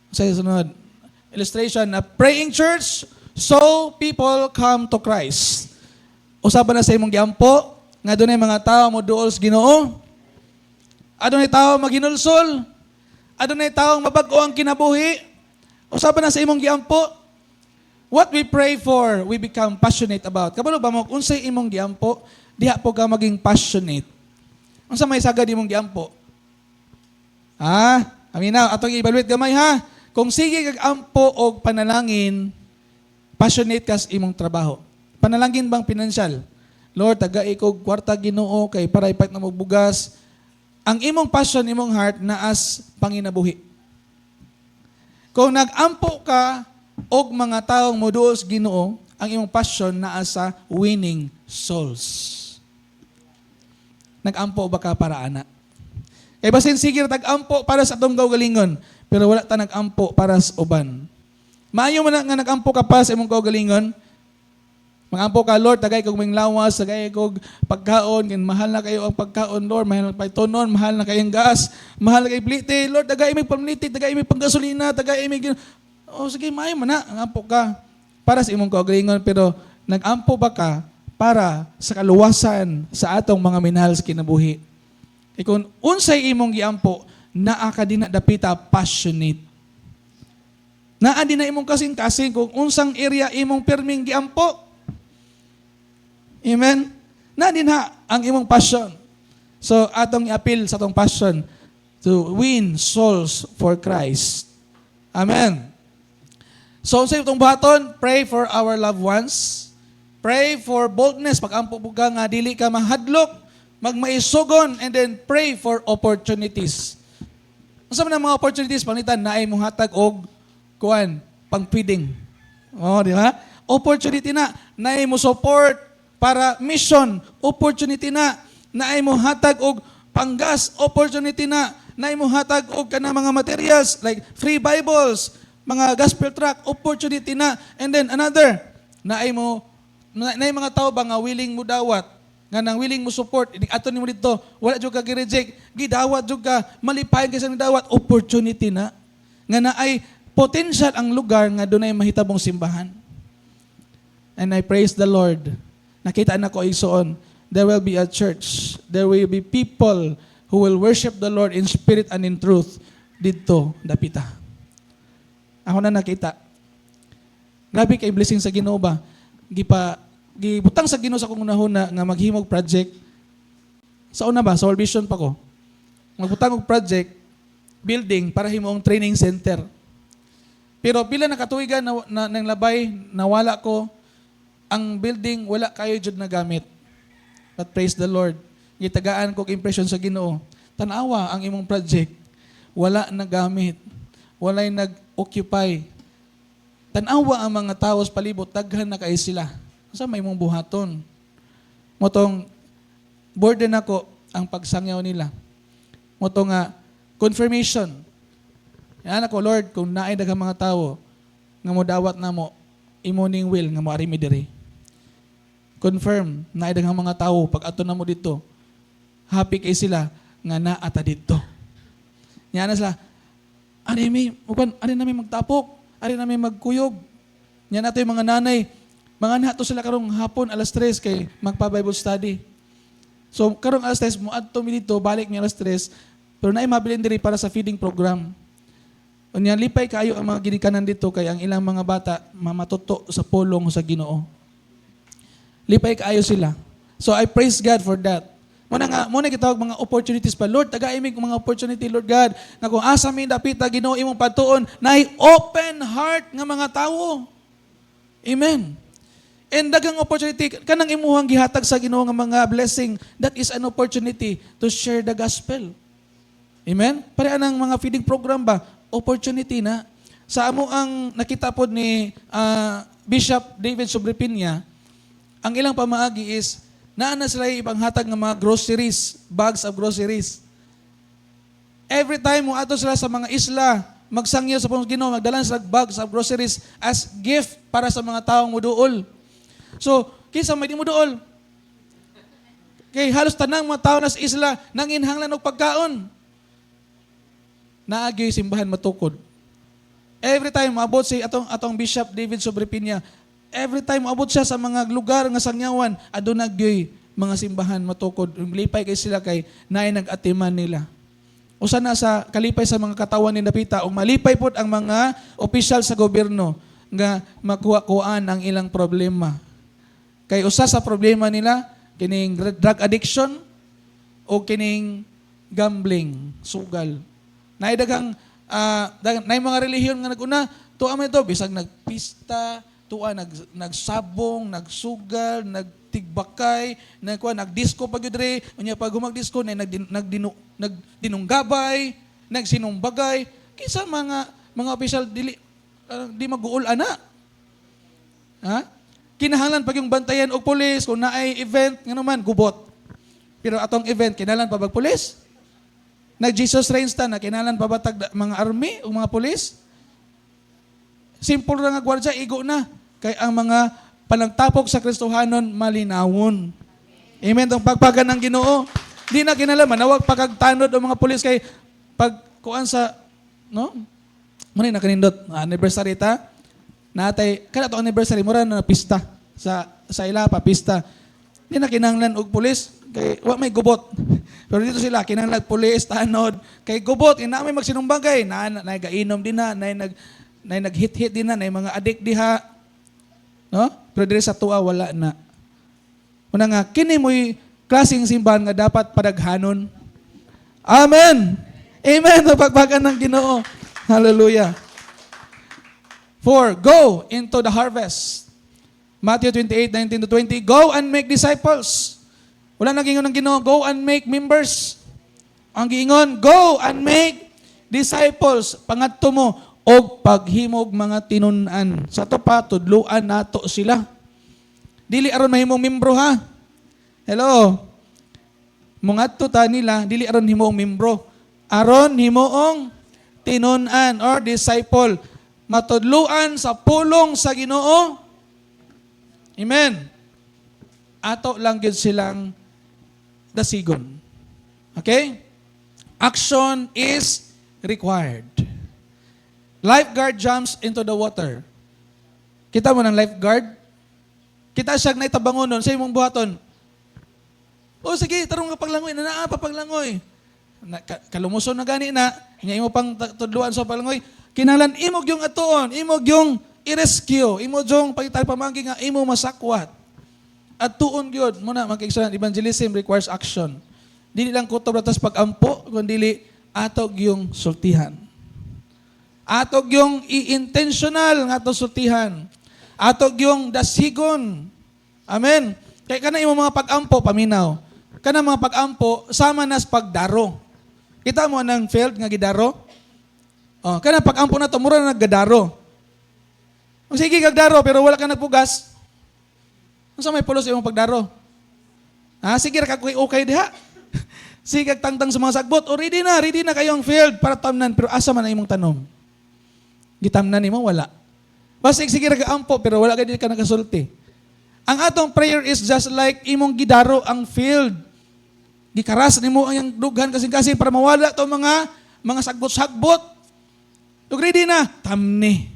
Sa sunod. Illustration, a praying church so people come to Christ. Usaba na sa imong giampo nga dunay mga tao mo duol sa Ginoo. Adunay tao maginulsol. Adunay taong mabag-o ang kinabuhi. Usa ba na sa imong giampo? What we pray for, we become passionate about. Kabalo ba mo unsay imong giampo, diha po ka maging passionate. Unsa may sagad imong giampo? Ha? Aminaw, atong i-evaluate gamay ha. Kung sige kag ampo og panalangin, passionate ka sa imong trabaho. Panalangin bang pinansyal? Lord, tagai kog kwarta, Ginoo, kay para ipalit na mo bugas. Ang imong passion, imong heart naa sa panginabuhi. Kung nag-ampo ka og mga taong moduol sa Ginoo, ang imong passion naa sa winning souls. Nag-ampo ba ka para ana? Kay basin sige ra tag-ampo para sa atong kaugalingon, pero wala ta nag-ampo para sa uban. Maayo man na nga nag-ampo ka pa sa imong kaugalingon. Mangampo ka, "Lord, tagay kog maayong lawas, tagay kog pagkaon, kay mahal na kayo ang pagkaon, Lord, mahal na paytonon, mahal na kayong gas, mahal na kay plite, Lord, tagay mig pamliti, tagay mig panggasolina, tagay mig." Oh, sige, maayo man na, ngampo ka para sa imong kaugalingon, pero nag-ampo ba ka para sa kaluwasan sa atong mga minahal sa kinabuhi? E kung unsay imong giampo, naa ka din na dapita passionate. Naa din na imong kasing-kasing kung unsang area imong perming giampo. Amen? Na din ha ang imong passion. So atong i-appeal sa atong passion to win souls for Christ. Amen. So sa itong buhaton, pray for our loved ones. Pray for boldness. Pag-ampo po ka nga dili ka mahadlok, magmaisugon, and then pray for opportunities. Unsa man ang mga opportunities? Pangitan naay mohatag og kuan pang-feeding. Oh, di ba? Opportunity na naay mo support para mission, opportunity na naay mo hatag og panggas, opportunity na naay mo hatag og kana mga materials like free Bibles, mga gospel tract, opportunity na. And then another, naay mo na, naay mga tao ba nga willing mo dawat, nga nang willing mo support, ato nimo dito, wala jud ka gi-reject, gidawat jud ka, malipayon kay sa dawat, opportunity na. Nga naay potential ang lugar nga dunay mahitabong simbahan. And I praise the Lord. Nakita na ko igsoon, there will be a church. There will be people who will worship the Lord in spirit and in truth didto dapita. Ako na nakita. Grabe kay blessing sa Ginoo ba? Gipa gibutang sa Ginoo sa akong hunahuna nga maghimog project. Sa una ba, sa World Vision pa ko. Magbutang og project building para himuong training center. Pero pila na katuigan na, nang labay, nawala ko ang building, wala kayo jud nagamit. But praise the Lord. Gitagaan ko impression sa Ginoo. "Tanawa ang imong project. Wala nagamit. Walay nag-occupy. Tanawa ang mga tao sa palibot, daghan na kay sila. Unsa may imong buhaton?" Motong burden nako ang pagsangyaw nila. Moto nga confirmation. Yan ako, "Lord, kung naay daghang mga tawo nga modawat namo, imo ning will nga moari mi diri." Confirm, naay daghang mga tawo pag ato namo dito. Happy kay sila nga naa ta didto. Nya na sila, "Ari mi, uban, ari nami magtapok, ari nami magkuyog." Nya nato yung mga nanay, mga nato sila karong hapon alas 3 kay magpa-Bible study. So karong alas 3 mo adto mi dito, balik mi alas 3, pero naay mabilin diri para sa feeding program. Unya lipay kaayo ang mga ginikanan dito kay ang ilang mga bata mamatuto sa pulong sa Ginoo. Lipay kaayo sila. So I praise God for that. Muna nga, muna gitawag mga opportunities pa. "Lord, tagai mi mga opportunity, Lord God. Nga kung asa mi dapita, Ginoo, imong patuon, naay open heart nga mga tawo." Amen. And daghang opportunity kanang imuhang gihatag sa Ginoo nga mga blessing, that is an opportunity to share the gospel. Amen? Pareha ng mga feeding program ba? Opportunity na. Sa amo ang nakita pod ni Bishop David Sobrepinya, ang ilang pamaagi is naa na sila ipanghatag ng mga groceries, bags of groceries. Every time mo ato sila sa mga isla, magsangyaw sa pulong Ginoo, magdala sila bags of groceries as gift para sa mga taong muduol. So, kinsa may di muduol? Kay halos tanang mga tao na sa isla nanginhanglan og pagkaon. Naagyo'y simbahan matukod. Every time maabot si atong Bishop David Sobrepinya, every time maabot siya sa mga lugar nga sangyawan, aduna gyoy mga simbahan matukod. Lipay kay sila kay naay nag-atiman nila. Usa na sa kalipay sa mga katawan ni Dapita ug malipay pod ang mga opisyal sa gobyerno nga makuha-kuan ang ilang problema. Kay usa sa problema nila kining drug addiction o kining gambling, sugal. Naay daghang naay mga relihiyon nga naguna, tuwa man ito bisag nagpista, tuwa nagsabong, nagsugal, nagtigbakay, nagkuha, nagdisco pa gyud diri, unya pag humag-disco na nagdinunggabay, nagsinumbagay, kinsa mga opisyal dili di maguol ana. Ha? Kinahanglan pag yung bantayan og pulis kung naay event ngano man gubot. Pero atong event, kinahanglan pa bag pulis? Nag Jesus Reigns ta na, kinahanglan pa ba tag mga army o mga pulis? Simple ra nga gwardya, igo na. Kay ang mga panagtapok sa Kristohanon malinawon. Amen. Ang pagpagan ng Ginoo. Di na kinahanglan manawag pa kag tanod o mga pulis kay pag kuan sa, no? Muna nakanindot anniversary ta. Natay kada to anniversary, mura na pista sa ila pa, pista. Di na kinahanglan og pulis kay wa may gubot. Pero dito sila kinahanglan pulis, tanod kay gubot ina, may magsinumbagay na na gainom din na na nag-hit-hit din na mga addict diha. No? Pero diri sa tuwa wala na. Una nga kini mo'y klaseng simbahan nga dapat padaghanon. Amen. Amen. Pagpagan ng Ginoo. Hallelujah. Four, go into the harvest. Matthew 28, 19 to 20, go and make disciples. Wala nang giingon ng Ginoo, "Go and make members." Ang giingon, "Go and make disciples." Pangadto mo, og paghimog mga tinun-an. Sa to pa, tudluan nato sila. Dili aron mahimong membro ha. Hello? Mungadto ta nila, dili aron himong membro. Aron himuong tinun-an or disciple. Matudluan sa pulong sa Ginoo. Amen. Ato lang gyud silang dasigon. Okay? Action is required. Lifeguard jumps into the water. Kita mo ng lifeguard? Kita siya na itabangonon sa imong buhaton. "O sige, tarong nga paglangoy, na naa pa paglangoy." Na, kalumuson na gani na, nya imo pang tudluan sa paglangoy. Kinahanglan imog yung atuon, imog yung i-rescue, imo yung pagitay pamanggi nga imo masakwat. At tuon gyud mo na, mga kaigsuonan, evangelism requires action. Dili lang kutob atas pag-ampo, kundi ato yung sultihan. Ato yung i-intentional nga ato sultihan. Ato yung dasigon. Amen. Kay kana imong mga pag-ampo paminaw. Kana mga pag-ampo sama nas pagdaro. Kita mo nang field nga gidaro? Oh, kana pag-ampo na to mura na naggadaro. Kung sige kag daro pero wala ka nagpugas, unsa may pulos imong pagdaro? Ha, sige ra kag okay diha. Sige kag tangtang sa mga sagbot, o ready na kayong field para tamnan, pero asa man ang imong tanom? Gitamnan nimo wala. Basig sige ra ka ampo pero wala gani ka nakasulti. Ang atong prayer is just like imong gidaro ang field. Gikaras nimo ang iyang dughan kasing-kasing para mawala to mga sagbot-sagbot. Ug ready na, tamni.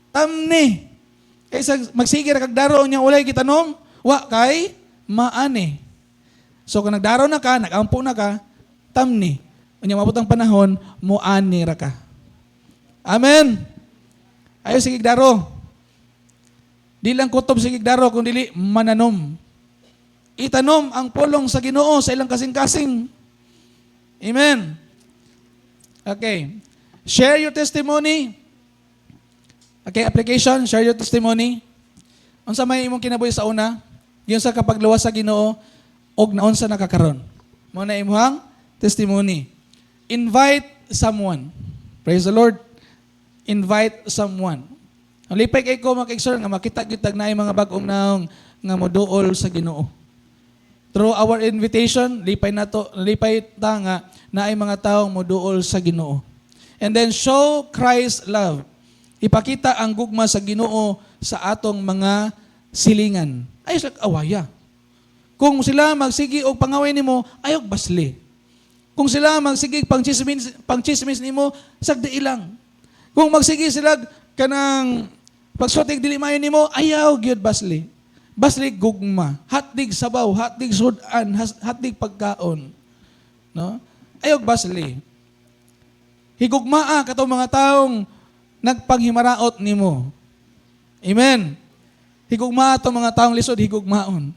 Tamni. Kaysa magsige ra kag daro nya walay gitanom, wa kay maani. So kung nagdaro na ka, nagampo na ka, tamni. Unya mabot ang panahon, muani ra ka. Amen. Ayo sige daro. Di lang kutob sige daro kung dili mananom. Itanom ang pulong sa Ginoo sa ilang kasing-kasing. Amen. Okay. Share your testimony. Okay, application, share your testimony. Unsa may imong kinabuhi sa una? Giunsa ka pagluwas sa Ginoo og naunsa na ka karon. Mao na imong testimony. Invite someone. Praise the Lord. Invite someone. Ang lipay kay ko, mga kaigsoon, nga makita gyud tag naay mga bag-ong naong nga moduol sa Ginoo. Through our invitation, lipay nato, lipay ta nga naay mga taong moduol sa Ginoo. And then show Christ's love. Ipakita ang gugma sa Ginoo sa atong mga silingan. Ayaw sa awaya. Kung sila magsigi og pangaway nimo, ayaw basli. Kung sila magsigi pangchismis nimo, sagdi ilang. Kung magsigi sila kanang pagsulti dili maayo nimo, ayaw gyud basli. Basli gugma, hatdig sabaw, hatdig sudan, hatdig pagkaon. No? Ayaw basli. Higugmaa katong mga taong nagpanghimaraot nimo. Amen. Higugmaa atong mga taong lisod higugmaon.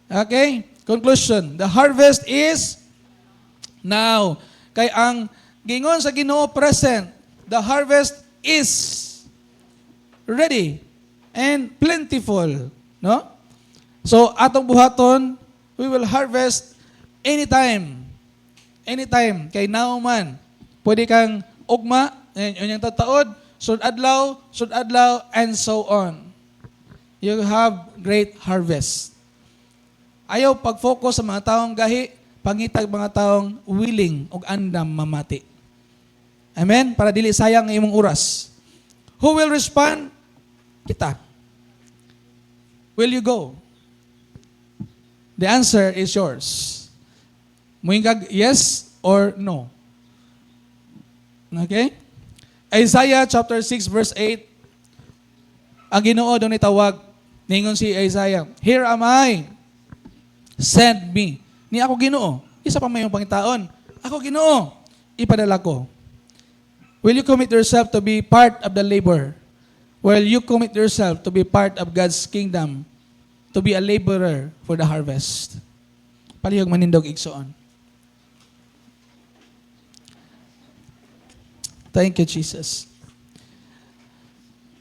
Okay? Conclusion. The harvest is now. Kay ang gingon sa Ginoo present, the harvest is ready and plentiful, no? So atong buhaton, we will harvest anytime. Anytime kay now man. Pwede kang ugma, yun yung tataod, sud adlaw, and so on. You have great harvest. Ayaw pag-focus sa mga taong gahi, pangitag mga taong willing ug andam mamati. Amen? Para dili sayang ang imong oras. Who will respond? Kita. Will you go? The answer is yours. Muingkag yes or no. Okay? Isaiah chapter 6 verse 8. Ang Ginoo daw nitawag. Ningon si Isaiah, "Here am I. Send me." Ni ako Ginoo. Isa pa may yung pangitaon. "Ako Ginoo. Ipadala ko." Will you commit yourself to be part of the labor? Will you commit yourself to be part of God's kingdom? To be a laborer for the harvest? Palihog manindog, igsoon. Thank you, Jesus.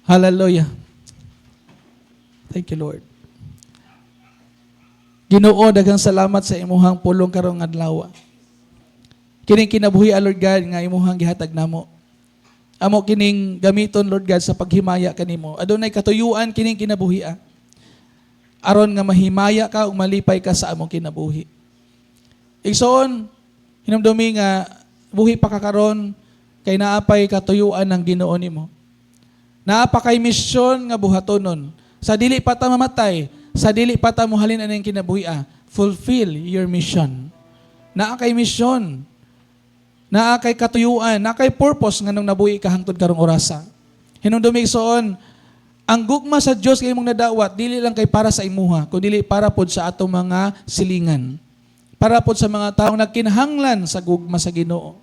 Hallelujah. Thank you, Lord. Ginoo, daghang salamat sa imuhang pulong karong adlaw. Kining kinabuhi, Lord God, nga imuhang gihatag namo. Amo kining gamiton, Lord God, sa paghimaya kanimo. Adunay katuyuan kining kinabuhi. Aron nga mahimaya ka ug malipay ka sa among kinabuhi. Igsoon, hinumdumi nga buhi pa ka karon kay naa pay katuyuan ng Ginoo nimo. Naa pa kay misyon nga buhatonon. Sa dili pa ta mamatay, sa dili pa ta mohalin aning kinabuhi, fulfill your mission. Naa kay misyon. Naa kay katuyuan, naa kay purpose nganong nabuhi ka hangtod karong orasa. Hinumdumi, igsoon, ang gugma sa Dios kay imong nadawat dili lang kay para sa imuha, kundi para pod sa atong mga silingan. Para pod sa mga taong nagkinahanglan sa gugma sa Ginoo.